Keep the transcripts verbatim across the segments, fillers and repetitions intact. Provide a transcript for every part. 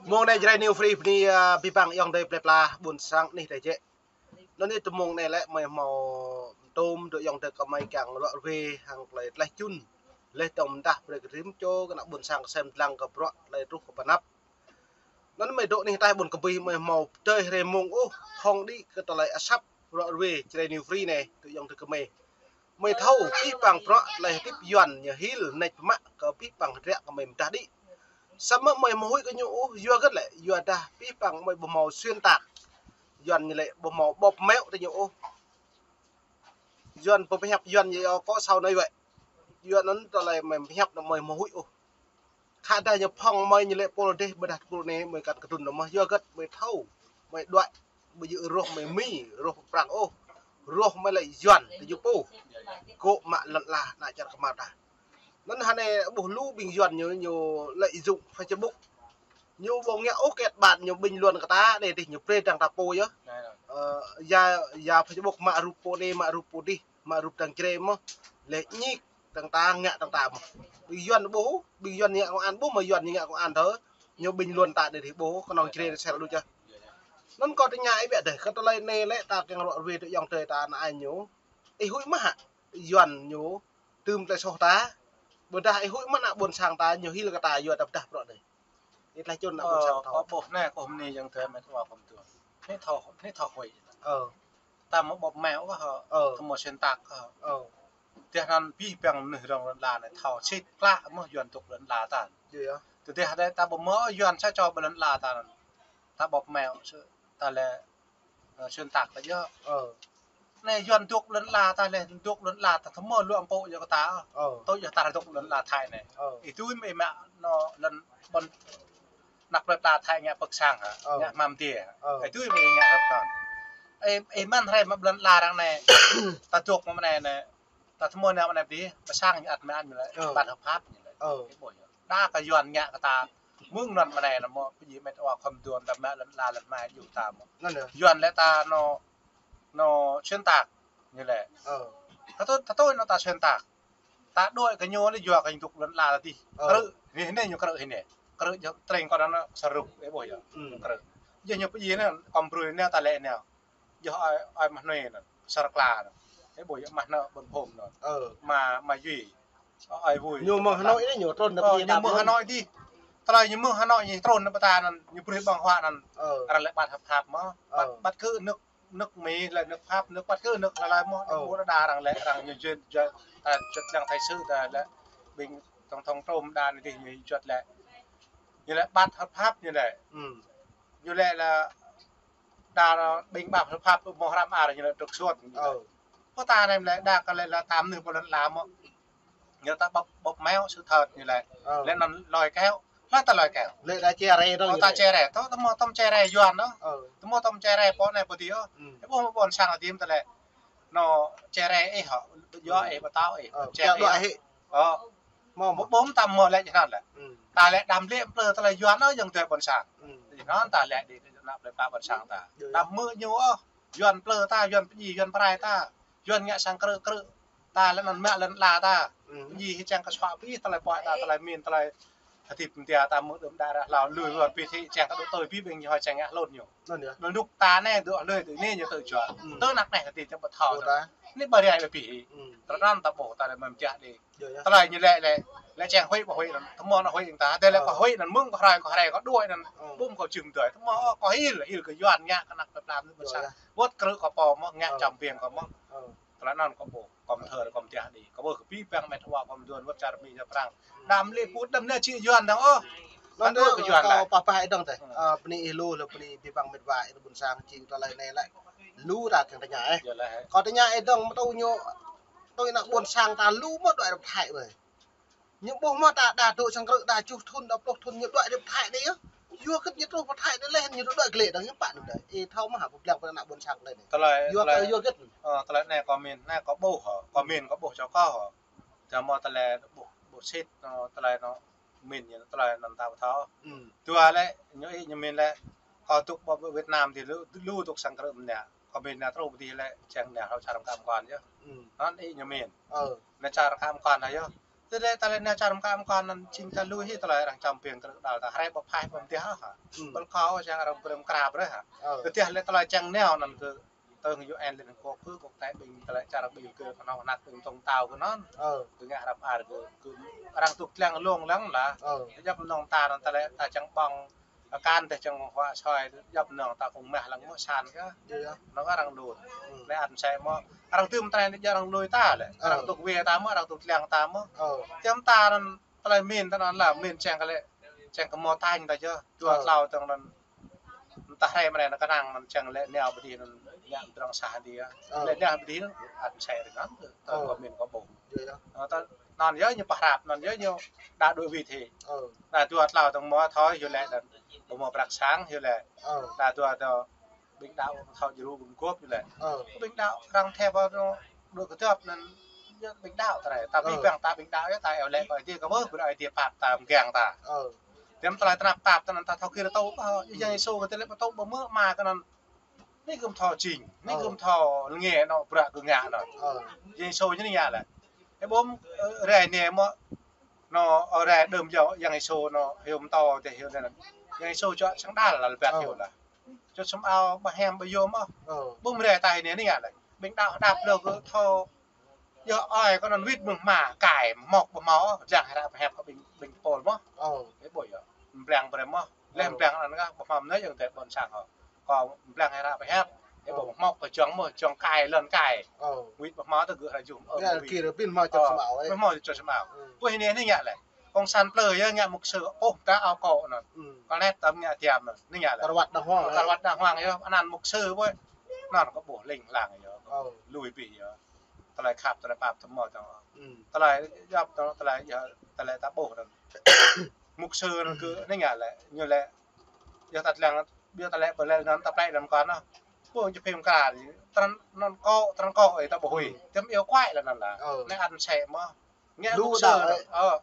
Mông anai Jrai New Free bơni, ơ, abih bang ayŏng adơi plơi pla ƀôn sang anih dêh jĕ. Anŭn yơh tơ mông anai lĕ mơi hmâo tơm dŏ ayŏng adơi kơmơi kiăng ruă ruê hăng tơlơi tlaih čun. Laih dơ̆ng mơdah brơi kơ rĭm čô kơ ană ƀôn sang kơsem dlăng kơ bruă tơlơi truh kơ pơ anăp. Anŭn mơi dŏ anih ataih ƀôn Kơbih mơi hmâo pơdơi hrơi mông ôh, thŏng đĭ kơ tơlơi asăp ruă ruê Jrai New Free anai dŏ ayŏng adơi kơmơi. Mơi thâo abih bang bruă tơlơi hơdip Yuan ñu hil nač pơmă kơ abih bang hơdră kơmơi mơdah đĭ. Samơ̆ mơi ƀu huĭ kơ ñu ôh, yua hơget lĕ, yua dah abih bang mơi ƀu hmâo xuyên tạc. Yuan ñu lĕ ƀu hmâo bóp méo tơ ñu ôh. Yuan pơhiăp Yuan ñu kơ sao anai wơ̆t. Yuan anŭn tơlơi mơi pơhiăp anŭn mơi ƀu huĭ ôh. Khă dah ñu phŏng mơi ñu lĕ pôl dêh ƀôdah pôl anai mơi kăt kơdŭn anŭn mơ̆n. Yua hơget mơi thâo, mơi đuaĭ, ƀu djơ̆ rŏh mơi Mi, rŏh Prang ôh. Rŏh mơi lĕ Yuan, tơ ñu pô. Gŏ mă lŏn ala ană čar kơmar ta. Anŭn hơnai ƀuh lu ƀing Yuan ñu, ñu lợi dụng Facebook. Ñu ƀu ngă ôh kĕt ƀan ñu bình luận kơ ta, anai dih ñu brơi dơ̆ng ta pô yơh. Ơ, ya, ya Facebook mă rup pô anai, mă rup pô dih, mă rup dơ̆ng Jrai mơ̆n. Lĕ ñik dơ̆ng ta, ngă dơ̆ng ta mơ̆n. Ƀing Yuan ƀuh, ƀing Yuan ngă công an ƀuh, mă Yuan ngă công an thơ. Ñu bình luận ta anai dih ƀuh, kơnơ̆ng Jrai sel lu čah. Anŭn kâo tơña ih biă dêh, kơ tơlơi anai lĕ ta kiăng ruă ruê dŏ ayŏng adơi ta ană ai ñu. Ih huĭ mơ̆ hă? Yuan ñu tơm tơlơi soh ta. Ƀôdah ih huĭ mơ̆ ană ƀôn sang ta ñu hil kơ ta yua ta pơdah bruă anai. Ih tlaih čun ană ƀôn sang ta. Ơ, kâo ƀuh anai, kâo mơni ayŏng adơi met wa kâo mơtuă. Anai thâo, anai thâo huĭ. Ơ. Ta mă bóp méo kơ hŏ. Ơ. Ta mă xuyên tạc kơ hŏ. Ơ. Tơdah anŭn abih bang mơnuih rŏng lŏn ala anai thâo sĭt klă mơ̆n Yuan dŏ lŏn ala ta. Yơh, yơh. Tơdah ta ƀu mă Yuan sa čô ƀơi lŏn ala ta anŭn. Ta bóp méo, ta lĕ, ơ, xuyên tạc ta yơh. Ơ. Anai Yuan dŏ lŏn ala ta lĕ, dŏ lŏn ala ta, tơmơ̆ luă mpŭ yơh kơ ta. Ơ. Tui yơh ta dŏ lŏn ala Thái anai. Ơ. Ih tui mơ̆ ih mă anŭn lŏn ƀôn anăp plơi pla Thái ngă pơ̆k sang hă, ơ, ngă hmam dê hă. Ơ. Ih tui mơ̆ ih ngă hơp anŭn. Ih, ih mơ̆n hrơi mă lŏn ala arăng anai, ta dŏ mơ̆ anai anai. Ta tơmơ̆ anai mơ̆ anai dih, pơ sang ñu ăt mă ñu lĕ, ơ, ƀat hợp pháp ñu lĕ. Ơ. Ih ƀuh yơh. Đa kơ Yuan ngă kơ ta, mơ̆ng anŭn mơ̆ anai anŭn mơ̆, ƀu djơ̆ met wa kâo mơtuă ta mă lŏn ala lŏn mai djuai ta mơ̆n. Anŭn yơh. Yuan lĕ ta anŭn, anŭn xuyên tạc ñu lĕ. Ơ. Ta tui, ta tui anŭn ta xuyên tạc. Ta đuaĭ kơ ñu lĕ yua kơ ñu dŏ lŏn ala ta dih. Ơ. Krư̆, anai, anai ñu krư̆ anai. Krư̆ yơh, treng kơ anŭn sa rup, ih ƀuh yơh. Ư. Krư̆. Yơh ñu pơdjai anai, kâo brơi anai ta lĕ anai. Yơh ơi, ơi mah noi anŭn, Sar Kla anŭn. Ih ƀuh yơh mah anŭn ƀôn phom anŭn. Ơ. Mah, mah Yuan. Ơi Vui. Ñu mơ̆ng Hà Nội anai ñu trŭn anŭn. Ơ, pơ ñu mơ̆ng Hà Nội dih. Tơlơi ñu mơ̆ng Hà Nội ñu trŭn anŭn pơ ta anŭn, ñu brơi ƀơ̆ng huă anŭn. Ơ. Arăng lĕ ƀat hợp pháp mơ̆n. Ơ. Ƀat, ƀat kơ nước, nước Mỹ lĕ nước Pháp, nước ƀat kơ nước lơi lơi mơ̆n. Ơ. Ƀu đa arăng lĕ, arăng ñu juăt, juăt, ta juăt lăng thời sự ta lĕ ƀing tổng thống Trump đa anai dih ñu juăt lĕ. Ñu lĕ ƀat hợp pháp ñu lĕ. Ư. Ñu lĕ lĕ đa ƀing ƀat hợp pháp mơ̆ hrăm ar ñu lĕ trục xuất. Ơ. Pơ ta anai lĕ đa kơ lĕ lĕ tam nư pơ lŏn ala mơ̆n. Ñu ta bóp, bóp méo sự thật ñu lĕ. Ơ. Lĕ anŭn lơi kéo. Lĕ ta lơi kéo. Lĕ đa che rai dơ̆ng. Ơ, ñu ta lĕ che rai. Tơ, tơ mơ̆ tơm che rai Yuan anŭn. Ơ. Tơ mơ̆ tơm che rai pô anai pô dih. Ư. Ih ƀuh mơ̆ ƀôn sang ta dih ta lĕ. Anŭn che rai ih hŏ. Yua ih pơtao ih. Ơ, che rai ih hŏ. Ơ. Mơ̆, mơ̆. Ƀu ƀuh ta mơ̆ lĕ čih anŭn lĕ. Ư. Ta lĕ đăm lĕ plư ta lĕ Yuan ôh, ayŏng adơi ƀôn sang. Ư. Čih anŭn ta lĕ đĭ, đĭ anăp plơi pla ƀôn sang ta. Yơh, yơh. Đăm mơ̆ ñu ôh, Yuan plư ta, Yuan pơdjai, Yuan pơrai ta. Yuan ngă sang krư̆ krư̆. Ta lĕ anŭn mă lŏn ala ta. Ư. Pơdjai hĭ čang kơ suă pih, ta lĕ puă ta, ta lĕ min, ta lĕ hơdip mơ̆ng dia ta mơ̆ đưm đă ră hlâo, lui Yuan pih hĭ čang kơ dŏ tui pih ƀing ñu hơi čang ngă hlŭn ñu. Anŭn yơh. Anŭn dŏ ta anai, dŏ hlơi dŏ anai ñu tơ juă. Ư. Tơ anăp anai hơdip čang ƀu thâo. Ƀu thâo. Anai ƀơi rai ƀơi pih hĭ. Ư. Tơl anŭn ta ƀuh ta lĕ mơ̆ng jah đĭ. Yơh, yơh. Tơlơi ñu lĕ lĕ, lĕ čang huĭ ƀu huĭ anŭn. Tơmơ̆ anŭn huĭ ta. Tơlơi lĕ kơ huĭ anŭn mơ̆ng kơ hrơi kơ hrơi kơ đuaĭ anŭn. Ơ. Ƀu kơ jing tơlơi. Tơmơ̆ kơ hil, hil kơ Yuan ngă kơ anăp plơi pla mơnuih ƀôn sang. Yơh, yơh. Wơ̆t krư̆ kơ pô mơ̆n, ngă čăm biêng kơ mơ̆n. Ơ. Tơlơi anŭn kơ ƀuh, kơ mơthơ, kơ mơtiah đĭ. Kơ ƀuh kơ abih bang met wa kơ mơduôn wơ̆t čar Mi čar Prang. Đăm lĕ pŭ, đăm lĕ či Yuan dơ̆ng ôh. Anŭn dơ̆ng kơ Yuan lĕ. Pơpă ih dơ̆ng tĕh. Ơ. Ơ, bơni ih lu, lu bơni abih bang met wa ih ƀôn sang jing tơlơi anai lĕ. Lu ta kiăng tơña ih. Yơh lĕ. Kâo tơña ih dơ̆ng mơ̆ tui ñu, tui ană ƀôn sang ta lu mơ̆ đuaĭ rơp Thái ƀơi. Ñu ƀuh mơ̆ ta đa dŏ sang krư̆ đa tơjuh thŭn, đa pluh thŭn ñu đuaĭ rơp Thái đĭ yơh. Yua hơget ñu truh pơ Thái đĭ leh ñu đuaĭ glĕ dơ̆ng hiư̆m pă anŭn đơi. Ih thâo mơ̆ hă pơblang pơ ană ƀôn sang tơlơi anai. Tơlơi, yua, tơlơi, yua hơget. Ơ, tơlơi anai kâo min, anai kâo ƀuh hŏ, kâo min kâo ƀuh čô kâo hŏ. Tơmơ̆ tơlơi ƀuh, ƀuh sĭt, ơ, tơlơi anŭn min ñu tơlơi anŭn ta ƀu thâo. Ư. Dua lĕ, ñu ih ñu min lĕ, kâo dŏ ƀơi Việt Nam dih lu, lu dŏ sang krư̆ mơ̆n anai. Kâo min anai truh pơ dih lĕ, čang anai hlâo čar kăm kăn yơh. Ư. Anŭn ih ñu min. Ơ. Anai čar kăm kăn yơh. Tơdah ta lĕ nao čar mơkă mơkŏn anŭn jing ta lui hĭ tơlơi arăng čăm ƀing krư̆ đăl ta hrĕ ƀu phai ƀu mơdih hă. Hmm. Ƀơi kâo čang arăng brơi mơkra brơi hă. Ơ. Tơdah lĕ tơlơi čang nao anŭn kơ tơ̆ng U N lĕ anŭn kơ kơ kơ tơlơi ƀing tơlơi čar ƀing kơ kơnong anak ƀing tŏng tao kơ anŭn. Ơ. Kơ ngă hrăp ar kơ, kơ arăng tŭk lăng lông lăng lah. Ơ. Djŏp nong ta anŭn tơlơi ta čang ƀơ̆ng akan teh čang huă soi djŏp nong ta kông mah lăng mơ̆ san kơ. Iya. Nong arăng lui. Hmm. Lĕ ăn sai mơ̆. Arăng tơm trai anai arăng lui ta lĕ. Ơ. Arăng tŭk wai ta mơ̆, arăng tŭk lăng ta mơ̆. Ơ. Tơm ta anŭn tơlơi min ta anŭn lah, min čang kơ lĕ, čang kơ mơ̆ tañ ta yơh. Dua tlâo tơ̆ng anŭn ta hrĕ mơ̆ anai anŭn kơnang anŭn čang lĕ nao ƀơi adih anŭn ngă mơdrŏng sah adih. Ơ. Lĕ nao ƀơi adih anŭn ăn sai rơngăn. Tơ kơ min kơ ƀu. Iya. Ơ, ta anŭn yơh ñu pơhrăp, anŭn yơh ñu đa đuaĭ wĭt hĭ. Ơ. Đa dua tlâo tơ̆ng mơ̆ thâo yơh lĕ anŭn ƀu mơ̆ prăk sang yơh lĕ. Ơ. Đa dua tơ ƀing đaŏ thâo djru ƀu gơ̆p yơh lĕ. Ơ. Ƀing đaŏ arăng thep ƀơ anŭn đuaĭ kơdŏp anŭn yơh ƀing đaŏ tơlơi. Ta ƀing ƀing ta ƀing đaŏ yơh ta iâu laĭ kơ Ơi Adai kơ mơ̆ brơi Ơi Adai pap ta mơgang ta. Ơ. Tơm tơlơi tơnap tap ta anŭn ta thâo kir tŭ ƀơ. Yang Yêsu kơ tơlơi pơtŭ ƀơ mơ̆ mă kơ anŭn. Anai kơ mơ̆ thâo jing, anai kơ mơ̆ thâo lĕ ngă anŭn bruă kơ ngă anŭn. Ơ. Yang Yêsu ñu anai ngă lĕ. Ơ ƀu, ơ, rai anai mơ̆ anŭn, ơ, rai đơm yơh Yang Yêsu anŭn hiư̆m tơ teh hiư̆m anŭn. Yang Yêsu čuă sang đal lah lĕ ƀiă hiư̆m lah. Čuă sum ao ƀă hiam ƀă yôm ôh. Ơ. Ƀu mơ̆ rai ta anai anai ngă lĕ. Ƀing đaŏ đăp lơ kơ thâo yơh ơi kơ anŭn wĭt mơ̆ng hmua kai mơ̆ ƀu hmâo ôh, jang hră pơhiăp kơ ƀing, ƀing tơpul mơ̆. Ơ. Ơ ƀu yơh. Mblang brơi mơ̆. Lĕ mblang anŭn kơ ƀu hmâo anai yang tơlơi ƀôn sang hă. Kơ mblang hră pơhiăp. Ơ ƀu hmâo kơ jong mơ̆, jong kai, lŏn kai. Ơ. Wĭt ƀu hmâo tơ gơ̆ hră jum. Ơ, kir ƀing hmâo čuă sum ao. Ơ, hmâo čuă sum ao. Ơ. Ƀu anai anai ngă lĕ. Kông san plư yơh ngă mục sư ôh ta ao kơ anŭn. Ơ. Kơ net tơm ngă tiam anŭn. Anai ngă lĕ. Kar wăt đàng hoàng. Kar wăt đàng hoàng yơh. Anăn mục sư ƀu. Anŭn kơ ƀu ling lang yơh. Ơ. Lui ƀing yơh. Tơlơi khăp, tơlơi pap tơmơ̆ tơ̆ng. Ơ. Tơlơi djŏp tơ̆ng, tơlơi yơh, tơlơi ta ƀuh anŭn. Mục sư anŭn kơ anai ngă lĕ, ñu lĕ, yơh ta lăng, ƀiă tơlơi pơlĕ anŭn ta plĕ đăm kơ anŭn. Ƀu ñu phim kra đi, trăn anŭn kơ, trăn kơ, ơ, ta ƀu huĭ. Ơ. Tơm iâu kuai lah anŭn lah. Ơ. Anai ăn sai mơ̆. Ngă mục sư anŭn. Ơ.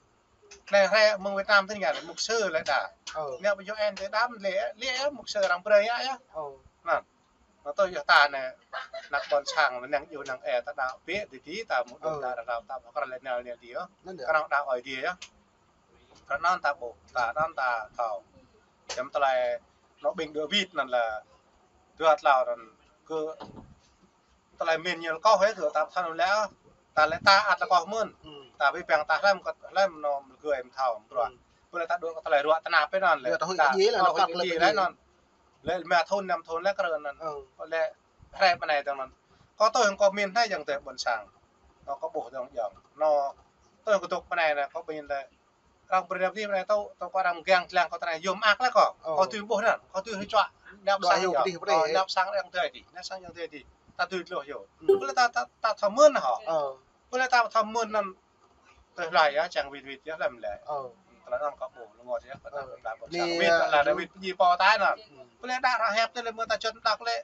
Anai hrĕ mơ̆ng Việt Nam tơ ngă lĕ mục sư lĕ đa. Ơ. Ngă ƀơi U N tơ đam lĕ, lĕ mục sư arăng brơi ngă yơh. Ơ. Anŭn. Anŭn tơ yơh ta anai, anak ƀôn sang, năng iu năng e ta đaŏ pĕ di di ta mŭt đŭn đa rao ta ƀu kơ lĕ nao nao di yơh. Anŭn yơh. Kơnong đaŏ Ơi Adai yơh. Kơ anŭn ta ƀuh, ta anŭn ta thâo. Čăm tơlơi anŭn ƀing đuaĭ wĭt anŭn lah dua tlâo anŭn kơ tơlơi min ñu lĕ kơ hơi kơ ta thâo lĕ, ta lĕ ta ăt lĕ kơ mơ̆n. Ơ. Ta ƀing ƀing ta hlăm kơ hlăm anŭn mơ̆ gơ̆ mơ̆ thâo bruă. Ơ. Ƀu lĕ ta đuaĭ kơ tơlơi ruă tơnap pĕ anŭn lĕ. Ơ, ta huĭ ta kơ djai lah, ta huĭ kơ djai lah anŭn. Lĕ lima thun, năm thun lĕ kơ anŭn. Ơ. Lĕ hrĕ mơ̆ anai tơ̆ng anŭn. Kơ tui hăng kơ min anai yang tơ ƀôn sang. Anŭn kơ ƀuh tơ̆ng yang. Anŭn tui kơ tŭk mơ̆ anai anŭn kơ min lĕ. Arăng brơi đam ni mơ̆ anai tơ, tơ kơ arăng gang tlang kơ tơnai yôm ak lĕ kơ. Ơ. Kơ tui ƀuh anŭn. Kơ tui hĭ čuă. Đap sang yang tơ di. Đap sang yang tơ di. Đap sang yang tơ di. Ta tui tluh yơh. Ơ. Ƀu lĕ ta, ta, ta thâo mơ̆n hă. Ơ. Ƀu lĕ ta thâo mơ̆n anŭn. Tơlơi yơh, čang wĭt wĭt yơh lăm lĕ. Ơ. Tơlơi anŭn kơ ƀuh lŏ ngă yơh, kơ ta ƀuh sang wĭt, lah wĭt pơjing pô ta anŭn. Ƀu lĕ đa ră hiăp tơ lĕ mơ̆ ta čŏt đăk lĕ.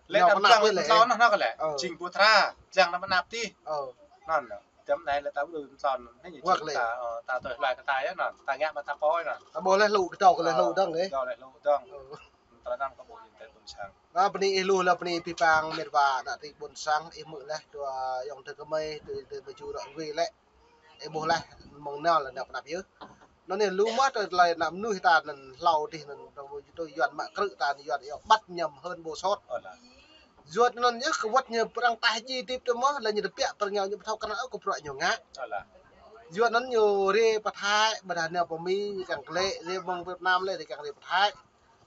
Lĕ đa pơnap lĕ. Lŏn anŭn kơ lĕ. Ơ. Jing ƀu tra, jing đa pơnap tih. Ơ. Anŭn, tơm anai lĕ ta ƀu lŏn anŭn. Anai ñu jing ta, ơ, ta tơlơi kơ ta yơh anŭn. Ta ngă mă ta pô anŭn. Ta ƀuh lĕ lu kơ tơlơi lu dơ̆ng ih. Tơlơi lu dơ̆ng. Ơ. Tơlơi anŭn kơ ƀuh jing tơlơi ƀôn sang. Ơ, bơni ih lu lah bơni pih pang met wa ană tring ƀôn sang ih mơ̆ lĕ dua yang tơ kơmơi tơ tơ mơju ră wĭ lĕ. Ih ƀuh lĕ mơ̆ng nao lĕ nao pơnap yơh. Anŭn anai lu mơ̆ tơlơi ană mơnuih ta anŭn hlâo dih anŭn tơ mơju tơ Yuan mă krư̆ ta anŭn Yuan iâu bắt nhầm hơn bổ sót. Ơ lah. Yuan anŭn yơh kơ wăt ñu pơrăng tah ji tip tơ mơ̆ lĕ ñu tơbiă pơrơngao ñu ƀu thâo kơ anŭn ôh kơ bruă ñu ngă. Ơ lah. Yuan anŭn ñu rai pơ Thái, ƀôdah nao pơ Mi, kiăng kơ lĕ, rai mơ̆ng Việt Nam lĕ, kiăng rai pơ Thái.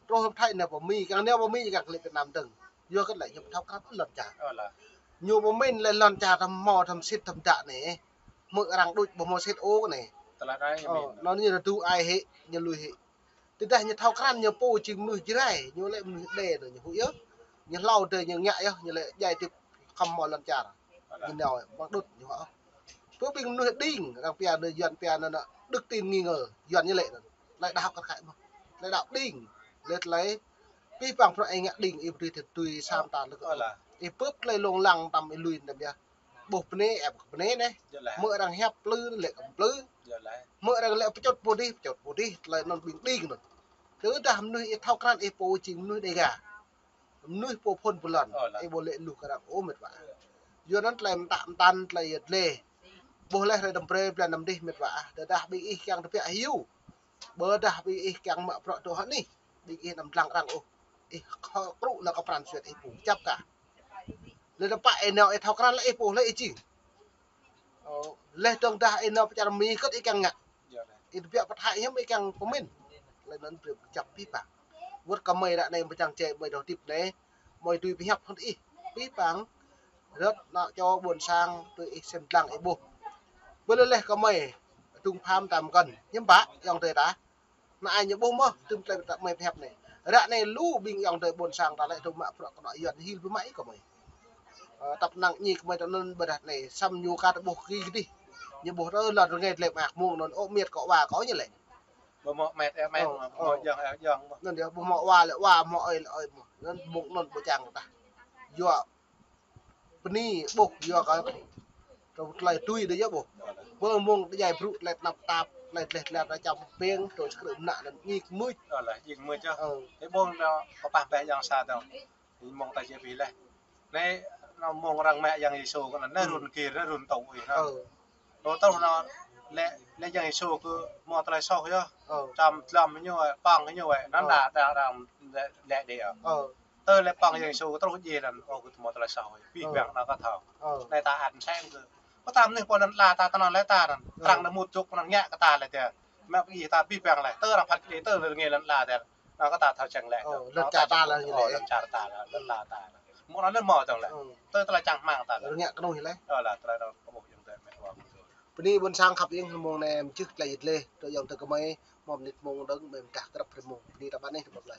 Truh pơ Thái nao pơ Mi, kiăng nao pơ Mi, kiăng kơ lĕ Việt Nam dơ̆ng. Yua kơ lĕ ñu ƀu thâo krăn lŏn čar. Ơ lah. Ñu pơmĭn lĕ lŏn čar thăm hmâo, thăm sĭt, thăm dă anai. Hmư̆ arăng đôč ƀu hmâo sĭt ôh anai. Tơlơi anai ñu pơmĭn. Anŭn ñu rơdu ai hĭ, ñu lui hĭ. Tơdah ñu thâo krăn ñu pô jing mơnuih Jrai, ñu lĕ mơnuih Êđê anŭn ñu huĭ yơh. Ñu hlâo dêh ñu ngă yơh, ñu lĕ djai tip khŏm hmâo lŏn čar. Ñu nao mơ̆ng đŭt ñu huĭ. Pơ ƀing mơnuih đing, arăng pia anŭn Yuan pia anŭn, anŭn đức tin nghi ngờ, Yuan ñu lĕ anŭn. Tơlơi đaŏ kar kaĭ mơ̆. Tơlơi đaŏ đing. Lĕ tơlơi pih pang phrâo ih ngă đing, ih ƀu dưi tui sa mơta lĕ kơ. Ơ lah. Ih bưp tơlơi lông lăng tăm ih lui tăm yơh. Ƀuh bơnai, ĕp kơ bơnai anai. Yơh lah. Mơ̆ arăng hiăp plư, lĕ kơ plư. Yơh lah. Mơ̆ arăng lĕ pơčŭt pô dih, pơčŭt pô dih, tơlơi anŭn ƀing đing anŭn. Tơdah mơnuih ih thâo krăn ih pô jing mơnuih Đêga. Mơnuih pô phŭn pô lŏn. Ơ lah. Ih ƀu lĕ luh kơ arăng ôh met wa. Yua anŭn tơlơi mơtă mơtăn tơlơi yơh tơlơi. Ƀuh laih hrơi năm brơi blan năm dih mĕt wa ah. Tơdah ƀing ih kiăng tơbiă hyu. Ƀơdah ƀing ih kiăng mă bruă dŏ hơnih. Ƀing ih anăm lăng arăng ôh. Ih kơ krŭ lă kơ pran jua ih pô kơjăp kah. Lĕ tơpă ih nao ih thâo krăn lĕ ih pô lĕ ih jing. Ơ, laih dơ̆ng dah ih nao pơ čar Mi kơ̆t ih kiăng ngă. Ih tơbiă pơthai hiư̆m ih kiăng pơmĭn. Lĕ anŭn brơi kơjăp pih pang. Wơ̆t kơ mơi ră anai mơčang čê mơi dŏ hơdip anai. Mơi tui pơhiăp hơt ih. Pih pang. Rơ̆t ană čô ƀôn sang tui ih sem lăng ih ƀuh. Ƀơi lĕ laih kơ mơi. Dŭng pham tam kăn. Hiư̆m pă, ayŏng adơi ta. Anai ñu ƀuh mơ̆, tơm tơlơi ta mơi pơhiăp anai. Ră anai lu ƀing ayŏng adơi ƀôn sang ta lĕ dŏ mă bruă kơ anŏ Yuan hil ƀu mă ih kơ mơi. Ơ, tăp năng ñi kơ mơi ta anŭn ƀơdah anai, săm ñu ka ta ƀuh ki kơdih. Ñu ƀuh tơ lŏn rơngai tơlơi mơak mông anŭn, ơ, miet kơ wa kơ ñu lĕ. Ƀu mơ̆ met, ơ, met, ơ, ƀu mơ̆, ơ, jŏng, ơ, jŏng, ƀu. Anŭn yơh, ƀu mơ̆ wa lĕ wa, mơ̆ ơi lĕ ơi, mơ̆. Anŭn mông anŭn ƀu čang ta. Yua bơni ƀuh, yua kơ tơlơi tui đơi yơh ƀuh. Bơ mông tơjai brŭ tơlơi tơnap tap, tơlơi tleh tơlơi ta čăm peng, tơlơi skrư̆ mơnă anŭn ñik mưč. Ơ lah, ñik mưč yơh. Ơ. Tơƀông anŭn kơpah beh yang sa tơ̆ng. Mông ta jĕ pih laih. Anai, anŭn mông arăng mă Yang Yêsu kơ anŭn, anai run kir, anai run tŭ ih anŭn. Ơ. Run tŭ anŭn, lĕ, lĕ Yang Yêsu kơ hmâo tơlơi soh yơh. Ơ. Čăm dlăm ñu, păng ñu, anŭn đa, đa, đa, lĕ, lĕ đơi. Ơ. Tơ lĕ păng Yang Yêsu truh djai anŭn, ơ, kơ hmâo tơlơi soh. Pih pang anŭn kơ thâo. Ơ. Anai ta ăt seng kơ. Kơ ta mơnuih pô lŏn ala ta, ta anŭn lĕ ta anŭn. Ơ. Arăng anŭn mŭt čuk anŭn ngă kơ ta lĕ tơ. Mă pơgi ta pih pang lĕ. Tơ arăng phat kơđi tơ lĕ rơngai lŏn ala tơ. Anŭn kơ ta thâo čang lĕ. Ơ, lŏn čar ta lĕ. Ơ, lŏn čar ta lĕ, lŏn ala ta lĕ. Mơ̆ng anŭn lĕ hmâo tơ̆ng lĕ. Ơ. Tơ tơlơi čang hmang ta lĕ. Rơngai kơnuih lĕ. Ơ lah, tơlơi anŭn kơ ƀuh ayŏng adơi met wa. Bơni ƀôn sang khăp ih mông anai mơčih tơlơi yit lĕ. Tơ ayŏng adơi kơ mơi, mơ̆ mơnit mông dơ̆ng, mơi mơdah krăp hrơi mông. Bơni ta ƀan ih, ta ƀuh lĕ.